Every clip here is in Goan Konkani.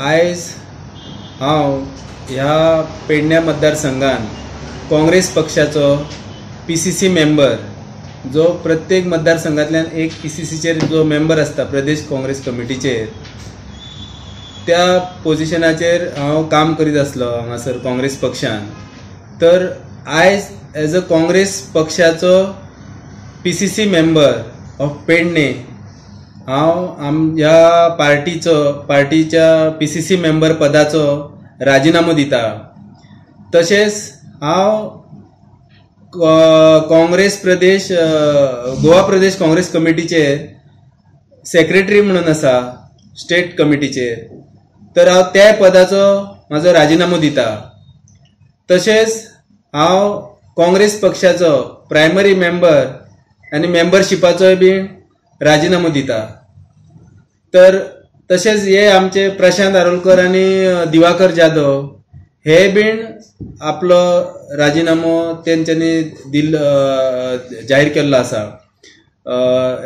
आयज हांव ह्या पेडण्या मतदारसंघान काँग्रेस पक्षाचो PCC member, जो प्रत्येक मतदारसंघांतल्यान एक PCCचेर जो मेंबर आसता प्रदेश काँग्रेस कमिटीचेर, त्या पोजिशनाचेर हांव काम करीत आसलो हांगासर काँग्रेस पक्षान. तर आयज एज अ काँग्रेस पक्षाचो PCC member of Pedne हांव ह्या पार्टीच्या PCC member पदाचो राजिनामो दिता. तशेंच हांव काँग्रेस प्रदेश गोवा प्रदेश काँग्रेस कमिटीचेर सेक्रेटरी म्हणून आसा स्टेट कमिटीचेर, तर हांव त्या पदाचो म्हाजो राजिनामो दिता. तशेंच हांव काँग्रेस पक्षाचो प्रायमरी मेंबर आनी मेंबरशिपाचोय बी राजिनामो दिता. तर तशेंच हे आमचे प्रशांत आरोलकर आनी दिवाकर जाधव हे बीन आपलो राजिनामो तेंच्यांनी दिल्लो जाहीर केल्लो आसा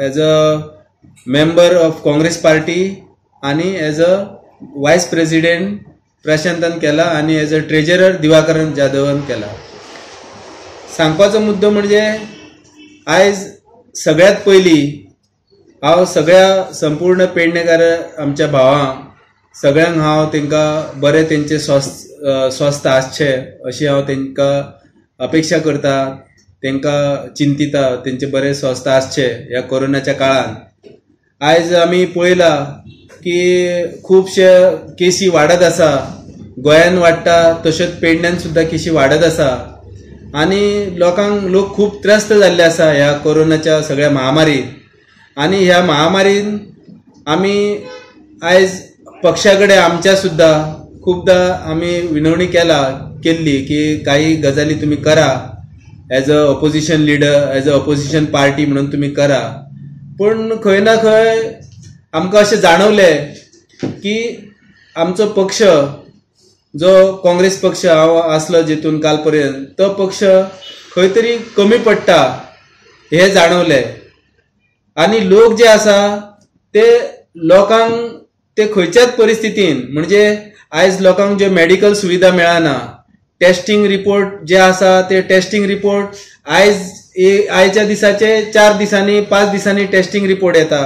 as a member of Congress party आनी एज अ वायस प्रेसिडेंट प्रशांतान केला आनी एज अ ट्रेजरर दिवाकर जाधवान केला. सांगपाचो मुद्दो म्हणजे आयज सगळ्यात पयलीं हांव सगळ्या संपूर्ण पेडणेकार आमच्या भावांक सगळ्यांक हांव तांकां बरें तेंचे स्वस्थ आसचें अशी हांव तांकां अपेक्षा करता, तांकां चिंतिता तेंचे बरें स्वस्थ आसचें ह्या कोरोनाच्या काळान. आयज आमी पळयलां की खुबशे केसी वाडत आसा, गोंयान वाडटा तशेंच पेडण्यान सुद्दां केसी वाडत आसा आनी लोक खूब त्रस्त जाल्ले आसा ह्या कोरोनाच्या सगळ्या महामारीन. आनी ह्या महामारीन आमी आयज पक्षा कडेन आमच्या सुद्दां खुबदां आमी विनवणी केल्ली की काही गजाली तुमी करा as a opposition leader, as a opposition party म्हणून तुमी करा. पूण खंय ना खंय आमकां अशें जाणवलें की आमचो पक्ष जो काँग्रेस पक्ष हांव आसलो जितून काल पर्यंत, तो पक्ष खंय तरी कमी पडटा हें जाणवलें. आनी लोक जे आसा ते लोकांक ते खंयच्याच परिस्थितीन म्हणजे आयज लोकांक ज्यो मेडिकल सुविधा मेळना, टेस्टिंग रिपोर्ट जे आसा ते टेस्टिंग रिपोर्ट आयज आयच्या दिसाचे 4 दिसांनी 5 दिसांनी टेस्टिंग रिपोर्ट येता.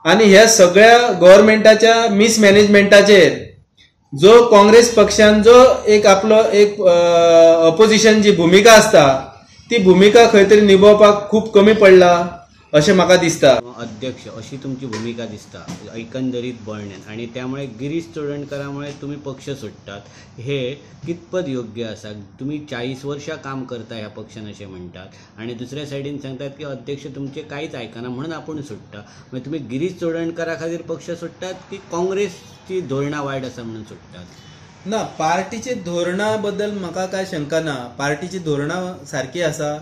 आनी ह्या सगळ्या गव्हर्मेंटाच्या मिसमॅनेजमेंटाचेर जो काँग्रेस पक्षान जो एक आपलो एक अपोजिशन जी भुमिका आसता ती भुमिका खंय तरी निभोवपाक खूब कमी पडला अशें म्हाका दिसता. अध्यक्ष अशी तुमची भुमिका दिसता एकंदरीत बळण्यान, आनी त्यामुळे गिरीश चोडणकरामुळे तुमी पक्ष सोडटात हे कितपत योग्य आसा? तुमी 40 वर्षां काम करता ह्या पक्षान अशें म्हणटात आनी दुसऱ्या सायडीन सांगतात की अध्यक्ष तुमचे कांयच आयकना म्हणून आपूण सोडटा. मागीर तुमी गिरीश चोडणकरा खातीर पक्ष सोडटात की काँग्रेसची धोरणां वायट आसा म्हणून सोडटात? ना, पार्टीचे धोरणा बद्दल म्हाका कांय शंका ना. पार्टीची धोरणां सारकी आसा,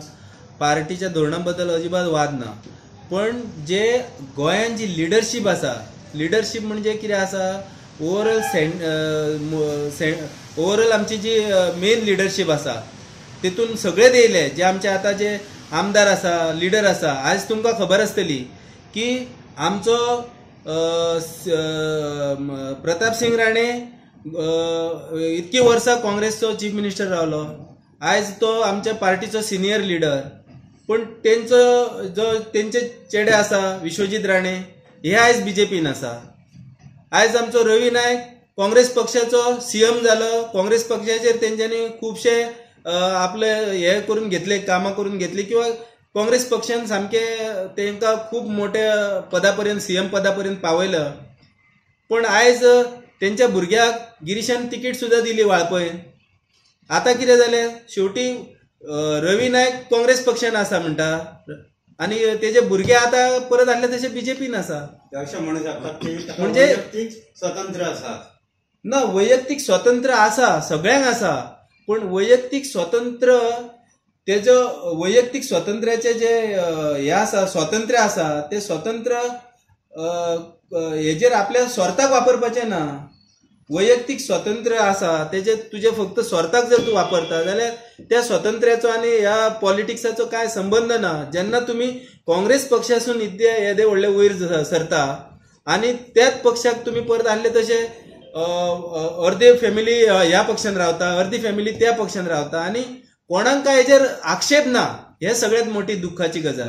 पार्टीच्या धोरणा बद्दल अजिबात वाद ना. पण जे गोंयान जी लिडरशीप आसा, लिडरशीप म्हणजे कितें आसा, ओवरऑल आमची जी मेन लिडरशीप आसा तितून सगळेच येयले जे आमचे आतां जे आमदार आसा, लिडर आसा. आयज तुमकां खबर आसतली की आमचो प्रताप सिंग राणे इतकी वर्सां काँग्रेसचो चीफ मिनिस्टर रावलो, आयज तो आमच्या पार्टीचो सिनियर लिडर. पूण तेंचो जो तेंचे चेडे आसा विश्वजीत राणे हे आयज बीजेपीन आसा. आयज आमचो रवी नायक काँग्रेस पक्षाचो CM जालो, काँग्रेस पक्षाचेर तेंच्यांनी खुबशे आपले हे करून घेतले, कामां करून घेतली किंवा काँग्रेस पक्षान सामके तेंकां खूब मोठ्या पदा पर्यंत CM पदा पर्यंत पावयलं. पूण आयज तेंच्या भुरग्याक गिरीशान तिकीट सुद्दां दिली वाळपयन. आतां कितें जालें, शेवटी रवी नायक काँग्रेस पक्षान आसा म्हणटा आनी तेजे भुरगे आतां परत आसले तशे बीजेपीन आसा. अशें म्हणू शकतात की म्हणजे वैयक्तीक स्वतंत्र आसा ना, वैयक्तीक स्वतंत्र आसा सगळ्यांक आसा, पूण वैयक्तीक स्वतंत्र तेजो वैयक्तीक स्वातंत्र्याचे जे हे आसा, स्वातंत्र्य आसा, ते स्वतंत्र हेजेर आपल्या स्वार्थाक वापरपाचें ना. वैयक्तीक स्वातंत्र्य आसा तेजे तुजे फक्त स्वार्थाक जर तूं वापरता जाल्यार त्या स्वातंत्र्याचो आनी ह्या पॉलिटिक्साचो कांय संबंद ना. जेन्ना तुमी काँग्रेस पक्षासून इतले येदे व्हडले वयर सरता आनी त्याच पक्षाक तुमी परत आहले तशे अर्दे फॅमिली ह्या पक्षान रावता, अर्दी फॅमिली त्या पक्षान रावता आनी कोणाक काय हेजेर आक्षेप ना. हे सगळ्यात मोठी दुःखाची गजाल.